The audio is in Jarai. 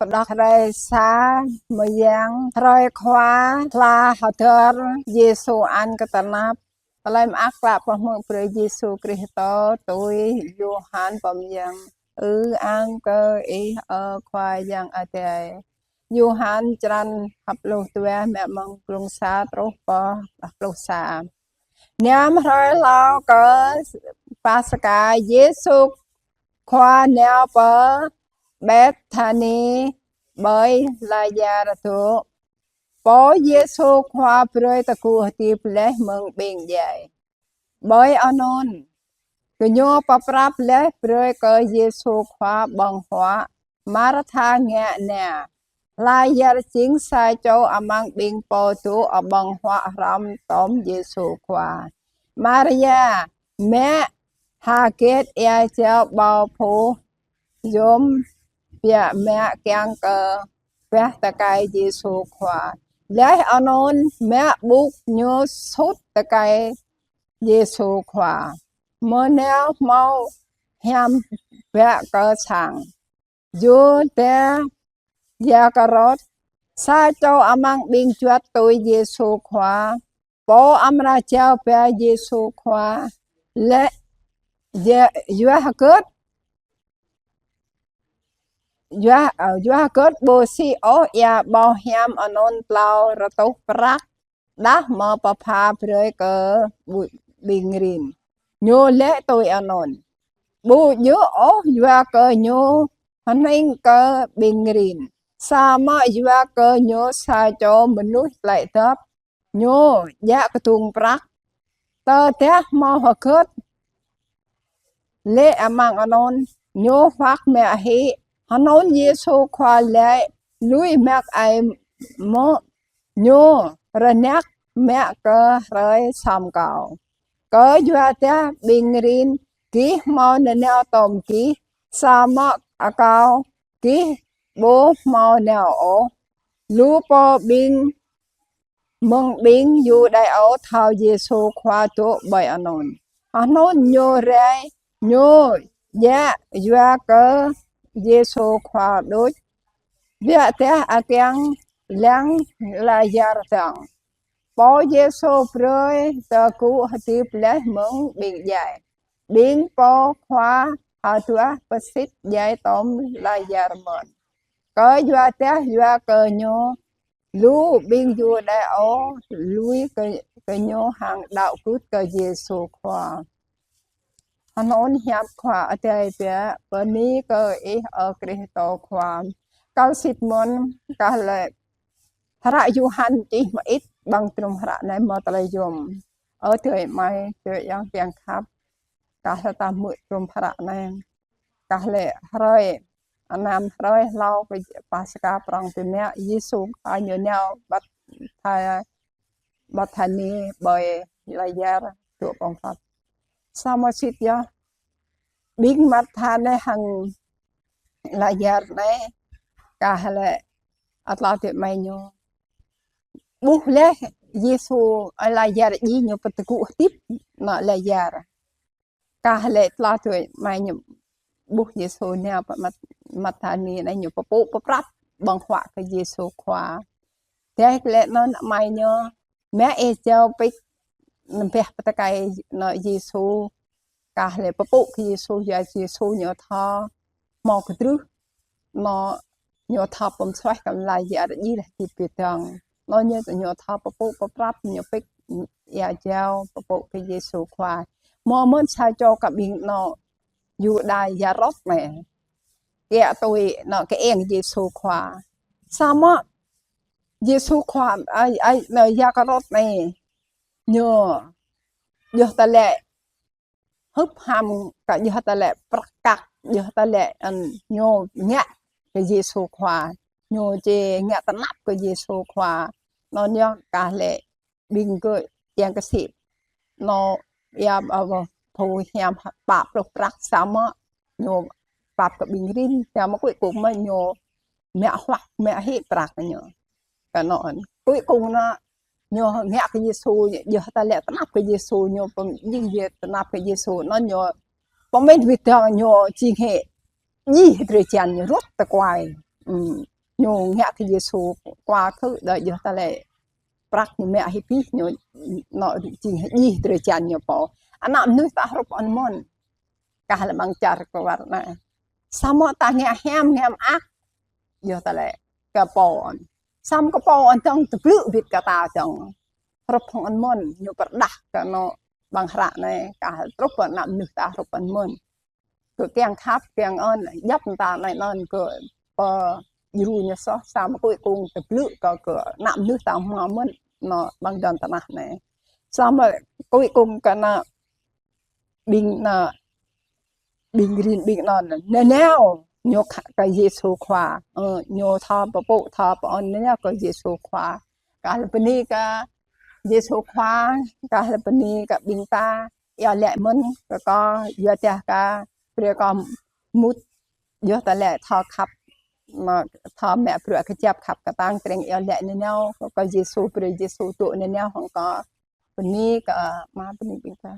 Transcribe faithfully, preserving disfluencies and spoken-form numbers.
Pơđok hrơi sa mơyang, hrơi Khua hla hơdơr Yêsu ăn kơ tơnap. Tơlơi mơak klă pơhmư̆ brơi Yêsu Kristô tui Yôhan pô mơyang. Ư-ang kơ Ih, ơ Khua Yang Adai. Yôhan črăn hăp pluh dua, mă mơ̆ng glông sa truh pơ pluh sa. Năm hrơi hlâo kơ Paskha, Yêsu Khua nao pơ Bethani ƀơi Lazar dŏ, pô Yêsu Khua brơi tơgŭ hơdip laih mơ̆ng ƀing djai. Ƀơi anŭn, gơñu pơprăp laih brơi kơ Yêsu Khua ƀơ̆ng huă. Martha ngă nao. Lazar jing sa čô amăng ƀing pô dŏ ƀơ̆ng huă hrŏm tom Yêsu Khua. Maria mă hơget ia jao ƀâo phuh yôm biă mă kiăng kơ bah tơkai Yêsu Khua. Laih anŭn mă ƀŭk ñu sut tơkai Yêsu Khua. Mơnao hmâo hiam biă kơ sang. Yuđa Iskariôt, sa čô amăng ƀing juăt tui Yêsu Khua, pô amra jao bah Yêsu Khua, laĭ: Yua, yua hơget, yua, ơ, yua hơget ƀu sĭ ôh ia ƀâo hiam anŭn klâo rơtuh prăk, đah mơ̆ pơpha brơi kơ ƀu-, ƀing rin. Ñu laĭ tui anŭn. Ƀu djơ̆ ôh yua kơ ñu hơning kơ ƀing rin, samơ̆ yua kơ ñu sa čô mơnuih tơlơi dŏp, ñu djă kơdŭng prăk. Tơdah hmâo hơget laĭ amăng anŭn, ñu huăk mă hĭ. Anŭn Yêsu Khua laĭ: Lui mă ai mơ̆. Ñu rơnăk mă kơ hrơi săm kâo. Kơ yua dah ƀing rin gih hmâo nanao tom gih, samơ̆ akâo gih ƀu hmâo nao ôh. Lu pô ƀing mơ̆ng ƀing Yudaiô thâo Yêsu Khua dŏ ƀơi anŭn. Anŭn ñu rai, ñu djă yua kơ Yêsu Khua đôč, biă dah akiăng lăng Lazar dơ̆ng, pô Yêsu brơi tơgŭ hơdip laih mơ̆ng ƀing djai. Ƀing pô khua hơduah pơsit djai tom Lazar mơ̆n. Kơ yua dah yua kơ ñu, lu ƀing Yudaiô lui kơ, kơ ñu hăng đaŏ gưt kơ Yêsu Khua. Anŭn hiăp Khua Adai biă. Bơni kơ Ih, ơ Kristô Khua. Kâo sĭt mơ̆n kah lĕ hră Yôhan čih mơit ƀơ̆ng trŭm hră anai mơ̆ tơlơi yôm. Ơ adơi amai, adơi ayŏng kiăng khăp, kah lĕ ta hmư̆ trŭm hră anai. Kah lĕ hrơi, năm hrơi hlâo kơ Paskha prŏng tơmă, Yêsu Khua ñu nao Bethani, Bethani ƀơi Lazar dŏ pŏng prăp. Samơ̆ sĭt yơh, ƀing Martha anai hăng Lazar anai, kah lĕ tlâo adơi amai ñu ƀuh laih Yêsu, ơ, Lazar djai ñu pơtơgŭ hơdip, anŭn Lazar. Kah lĕ tlâo adơi amai ñu ƀuh Yêsu nao pơ Mat-, Bethani anai ñu pơpŭ pơprăp ƀơ̆ng huă kơ Yêsu Khua. Tơdah lĕ anŭn amai ñu mă ia jao pik nơmpeh pơtơkai anŭn Yêsu. Kah lĕ pơpŭ kơ Yêsu, yua Yêsu ñu thâo hmâo kơdrưh, anŭn ñu thâo pơmsuaih kơ Lazar djai laih hơdip ƀơi dơ̆ng. Anŭn ñu, ñu thâo pơpŭ pơprăp, ñu pik ia jao pơpŭ kơ Yêsu Khua. Mơ̆ mơ̆n sa čô kơ ƀing anŭn Yuđa Iskariôt anai, kiăng tui anŭn kơ eng Yêsu Khua. Samơ̆ Yêsu Khua, ai, ai, anŭn Iskariôt anai, ñu djơ̆ tơlơi hŭp ham, kơ djơ̆ tơlơi prăk kăk, djơ̆ tơlơi, ơ, ñu ngă kơ Yêsu Khua, ñu či ngă tơnap kơ Yêsu Khua. Anŭn yơh kah lĕ ƀing gơ̆ kiăng kơ sĭ, anŭn ia, ơ, pô hiam pă pluh prăk samơ̆ ñu pap kơ ƀing rin, samơ̆ cuối cùng mơ̆ ñu mă huăk, mă hĭ prăk ñu. Kơ anŭn, cuối cùng anŭn, ñu ngă kơ Yêsu, djơ̆ tơlơi tơnap kơ Yêsu, ñu pơmĭn djai tơnap kơ Yêsu, anŭn ñu pơmĭn ƀơi dơ̆ng ñu či ngă djai drơi jăn ñu rŭt tơkuai. Ưm, ñu ngă kơ Yêsu Khua khư đơi yơh ta lĕ prăk ñu mă hĭ pih ñu nô jing hĭ jih drơi jăn ñu pô. Ană mơnuih ta hrup ơn mơ̆n. Kah lĕ ƀăng čar kơ wăr anai. Samơ̆ ta ngă hiam ngă mơak. Yơh ta lĕ kơ pô ơn. Samơ̆ kơ pô ơn dơ̆ng tơblư̆ bĭt kơ ta dơ̆ng. Hrup hăng ơn mơ̆n, ñu pơrơđah kơ nô ƀăng hră anai, kah truh pơ ană mơnuih ta hrup ơn mơ̆n. Kơ kiăng khăp, kiăng ơn, djăp ta anai anŭn kơ pơ djru ñu soh, samơ̆ cuối cùng tơblư̆ kơ, kơ ană mơnuih ta hmâo mơ̆n, nô ƀăng dŏn tơnah anai. Samơ̆ cuối cùng kơ ană ƀing ană, ƀing rin ƀing anŭn, nanao ñu kơ Yêsu Khua, ơ, ñu thâo pơpŭ, thâo pơơn nanao kơ Yêsu Khua. Kah lĕ bơni kơ Yêsu Khua, kah lĕ bơni kơ ƀing ta, iâu laĭ mơ̆n kơ kâo, yua dah kơ brơi kâo mŭt, yua ta lĕ thâo khăp, mă thâo mă bruă kơjăp khăp kơtang, tring iâu laĭ nanao kơ, kơ Yêsu, brơi Yêsu dŏ nanao hăng kâo. Bơni kơ, mă bơni ƀing ta.